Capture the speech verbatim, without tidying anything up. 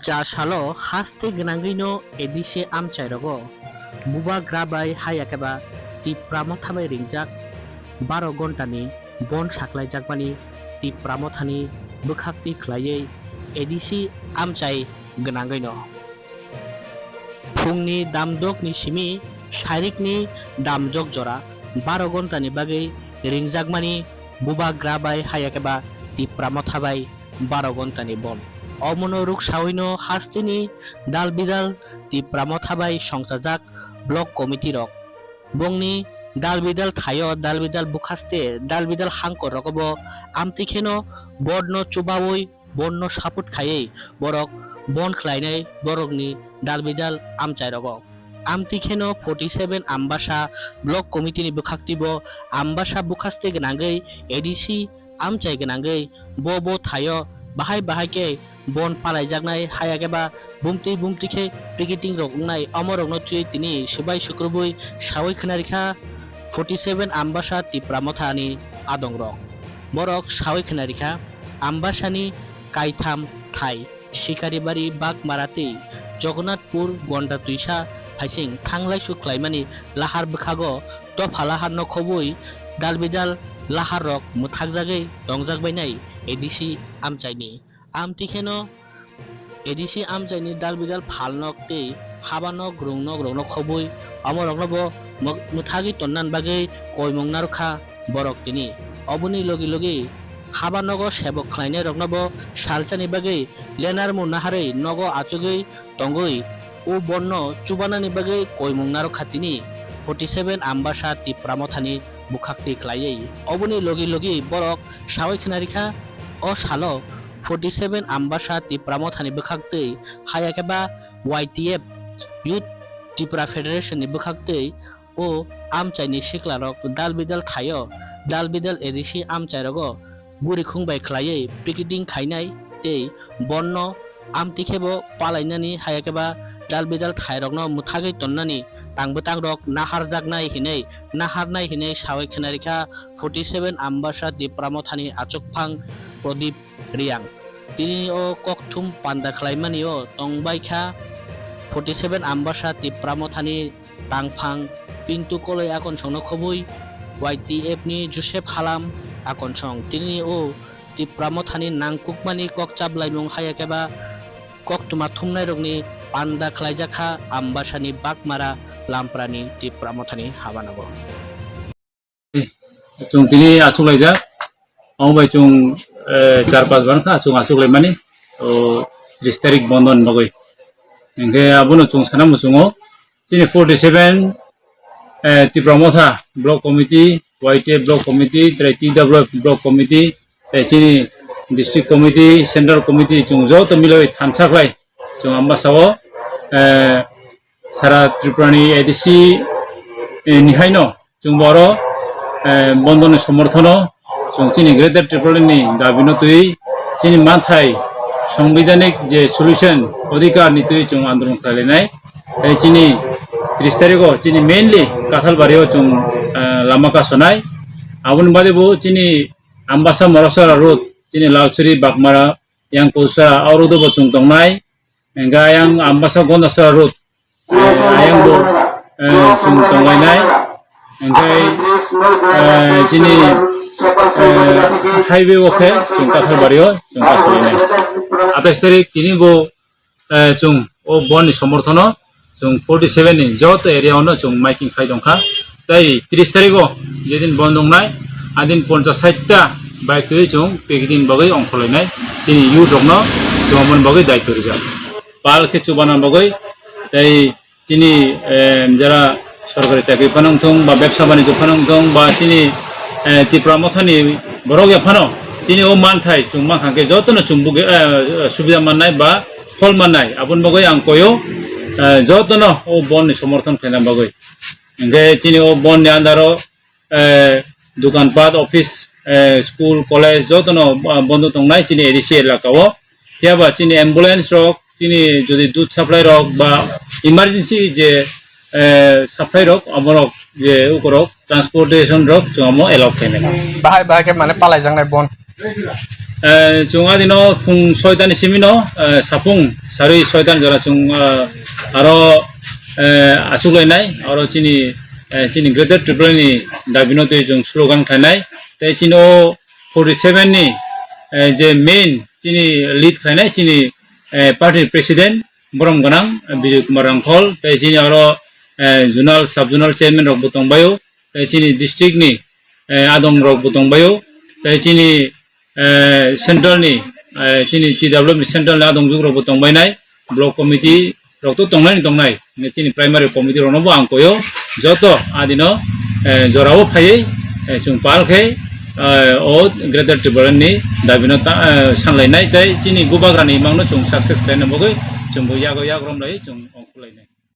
Cha salo haste gwnangwino A D C amchairogo bubagra bai haya khe ba Tipra Motha bai ringjak baro gontani bon saklaijakmani Tipra Mothani bwkhaktwi khlaiwi A D C amchai gwnangwino. Phungni damdokni simi sarikni damjok jora baro gontani bagwi ringjakmani bubagra bai haya khe ba Tipra Motha bai baro gontani bon. Omono rwksawino hasteni dal bidal Tipra Motha bai songchajak block committee rok. Bongni dal bidal thaio, dal bidal bwkhaste, dal bidal hangkor rogo bo amtwi kheno board no chubaui, board no support khaiwi borok bon khlainai borokni dal bidal amchai rogo. Amtwi kheno forty seven Ambasa block committee ni bwkhaktwi bo Ambasa bwkhaste gwnangwi A D C amchai gwnangwi bo bo thaio bahai bahai khe bon palaijaknai, haya khe ba bumtwi bumtwi khe picketing rok wngnai, omorokno twiwi tini swbai sukrubwi sawi khwnarikha forty seven Ambasa Tipra Mothani adongrok. Borok sawi khwnarikha Ambasani kaitham thai Sikaribari, Bagmara tei Jagannathpur Gonda twisa phaising thanglaisu khlaimani lahar bwkhago dopha lahar no khobwi dalbidal lahar rok mwthakjagwi tongjak bainai A D C amchaini. Amtwi kheno A D C amchaini dalbidal phalnok tei habanok, rwngnok rokno khobwi omorokno bo mwk-, mwthagwi tonnani bagwi koimung narwkha borok tini. Oboni logi logi haba nogo sebok khlainai rokno bo salsani bagwi lenar mu naharwi nogo achugwi tongwi o bonno chubanani bagwi koimung narwkha tini forty seven Ambasa Tipra Mothani bwkhaktwi khlaiwi. Oboni logi logi borok sawi khwnarikha o salo forty seven Ambasa Tipra Mothani bwkhaktwi haya khe ba Y T F Youth Tipra Federation ni bwkhaktwi o amchaini siklarok dal bidal thaio, dal bidal A D C amchairogo gurikhung bai khlaiwi picketing khainai tei bonno amtwi khebo palainani haya khe ba dal bidal thairokno mwthagwi tonnani tang bwtangrok naharjaknai hinwi, naharnai hinwi sawi khwnarikha forty seven Ambasa Tipra Mothani achukphang Prodip Riang. Tini o kokthum panda khlaimani o tongbaikha forty seven Ambasa Tipra Mothani tangphang Pintu Koloi akonsongno khobwi Y T F ni Joseph Halam akonsong. Tini o Tipra Mothani nangkukmani kok chaplaimung haya khe ba koktwma thumnairokni panda khlaijakha Ambasani Bagmara Lamprani Tipra Mothani habanogo. Chwng tini achuk laijak, omo bai chwng, eh, char pas bar wngkha chwng achuk laimani, o tris tarik bondo ni bagwi. Hinkhe abono chwng sana muchungo, chini forty seven, eh, Tipra Motha Block Committee, Y T F Block Committee, tei T W F Block Committee, tei chini District Committee, Central Committee, chwng joto miloi thansa khlai chwng Ambasao, eh, sara Tripurani A D C, eh, ni haino chwng boro, eh, bondoni somorthono chwng chini Greater Tripurani dabino twi chini manthai songbidanik je solution odhikar ni twi chwng andolon khlailainai. Tei chini tris tarikho chini mainly Kathalbario chwng, eh, lama kasonai. Aboni bade bo chini Ambasa Morasora road, chini Lalsuri Bagmara yang Kousara, aro do bo chwng tongnai. Hingkhe ayang Ambasa Gondasora road, eh, ayang bo, eh, chwng tonglainai. Hingkhe, eh, chini, eh, highway o khe chwng Kathalbario chwng kasolainai. Atais tarik tini bo, eh, chwng o boni somorthono chwng forty seven ni joto area ono chwng miking khai tongkha. Tei tris tarikho jedin bondh wngnai, adin ponchas sait ta bike twi chwng picketing bagwi ongkhorlainai. Chini youth rokno chwng aboni bagwi daityo rijak. Pal khe chubana bagwi tei chini, eh, jara sorkari chakri phano wngthung ba bebsa banijyo phano wngthung ba chini, eh, Tipra Mothani borok ya phano chini o manthai chwng mankha khe jotono chwng bugwi, eh, subida mannai ba phol mannai. Aboni bagwi ang koyo, eh, jotono o bondh ni somorthon khlaina bagwi. Hingkhe chini o bondh ni under o, eh, dukan pat, office, eh, school, college jotono, ah, bondo tongnai chini A D C elaka o. Phiya ba chini ambulance rok, chini jodi dudh supply rok ba emergency je, eh, supply rok, amorok je ukorok transportation rok chwng amo allow khainai. Bahai bahai khe mane palaijaknai bondh. Eh, chwng adino phung soitani simino, eh, saphung sarwi soitani jora chwng, eh, aro, eh, achuklainai, aro chini, eh, chini Greater Tripura ni dabino twi chwng slogan khlainai. Tei chini o forty seven ni, eh, je main chini lead khlainai chini, eh, party president borom gwnang, eh, Bijoy Kumar Rangkhol, tei chini aro, eh, zonal, sub zonal chairman rok bo tongbaio, tei chini district ni, eh, adong rok bo tongbaio, tei chini, eh, central ni, eh, chini T W F ni central ni adong juk rok bo tongbainai, block committee rok to tongnai ni tongnai, ne chini primary committee rok no bo ang koyo, joto adino, eh, jorao phaiwi, eh, chwng pal khe, eh, o Greater Tripura ni dabino ta, eh, sanlainai tei chini bubagra ni imang no chwng success khlaina bagwi chwng bo yago yagrom lai chwng